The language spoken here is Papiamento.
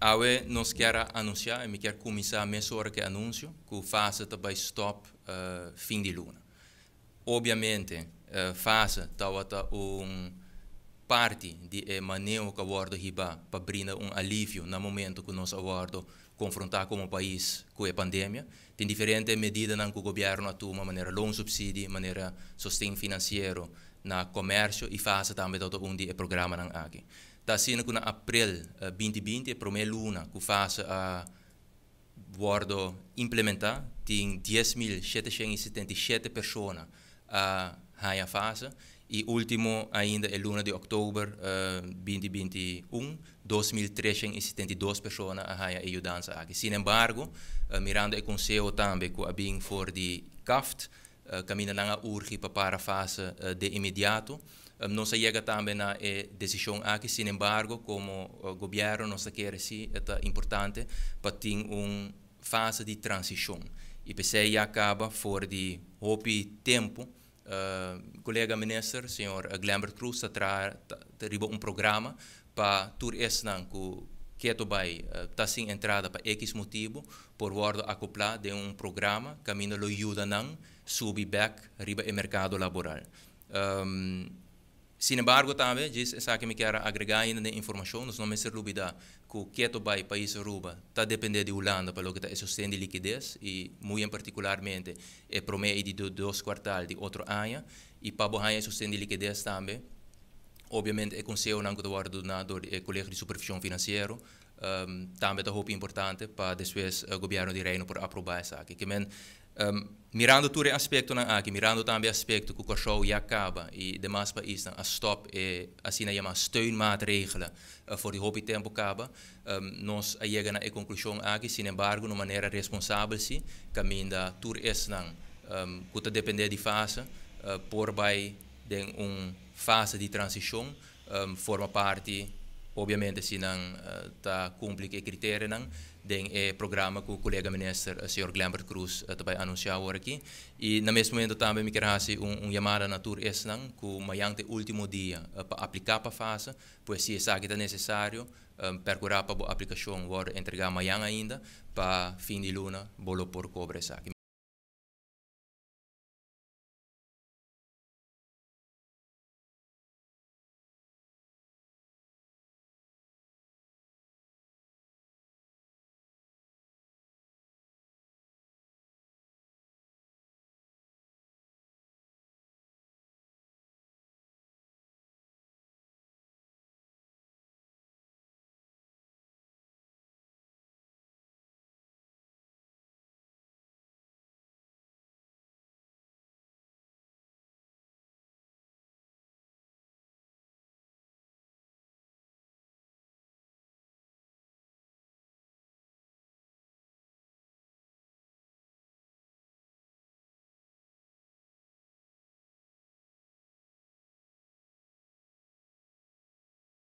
Awe nos kier a anuncia y mi kier cuminsa mesora cu e anuncio cu FASE ta bay stop fin di luna. Obviamente FASE tawata un parti di e maneho cu a wordo hiba pa brinda un alivio na momento cu nos a wordo confronta como pais cu e pandemia. Tin diferente medidanan cu gobierno a tuma manera loonsubsidie, manera sosten financiero na comercio y FASE tambe tawata un di e programanan aki. Ta asina ku na aprel 2020, e promé luna ku FASE a wòrdu implementá, tin 10.777 persona a haña FASE i último ainda e luna di òktober 2021, 2372 persona a haña e yudansa aki. Sinembargo, mirando e konseho tambe ku a bin for di CAFT, kaminda nan a urgi pa para FASE de inmediato, nos a yega tambe na e desishon aki. Sinembargo, komo gobièrnu nos ta kere si e ta importante pa tin un fase di transishon. I p'esei ya kaba for di hopi tempu kolega minister señor Glenbert Croes ta traha riba un programa pa tur esnan ku keto bai ta sin entrada pa ekis motibu por wòrdu akoplá den un programa kaminda lo yuda nan subi bèk riba e merkado laboral. Sin embargo tambe, djis esaki mi kier a agregá ainda den informashon, nos no mester lubidá ku keto bai pais Aruba ta dependé di Hulanda pa loke ta e sosten di likides i muy en partikularmente e promé i di dos kuartal di otro aña i pa bo haña e sosten di likides tambe obviamente e konsehonan ku ta wòrdu duná dor di e Kolegio di Supervishon Finansiero tambe ta hopi importante pa despues Gobièrnu di Reino por aprobá esaki. Ke men mirando tur e aspektonan aki, mirando tambe e aspekto ku Kòrsou ya kaba i demas paisnan a stòp e asina yamá steunmaatregelen for di hopi tempu kaba, nos a yega na e konklushon aki. Sinembargo, na un manera responsabel si, kaminda tur esnan ku ta dependé di fase por bai den un fase di transishon, forma parti, obviamente si nan ta cumpli cu e criterianan den e programa cu colega minister señor Glenbert Croes ta bay anuncia awor aki. Y na mes momento tambe mi kier haci un yamada na tur esnan cu mayan ta e ultimo dia pa aplica pa fase, pues si esaki ta necesario, percura pa bo aplicacion wordo entrega mayan ainda pa fin di luna bo lo por cobra esaki.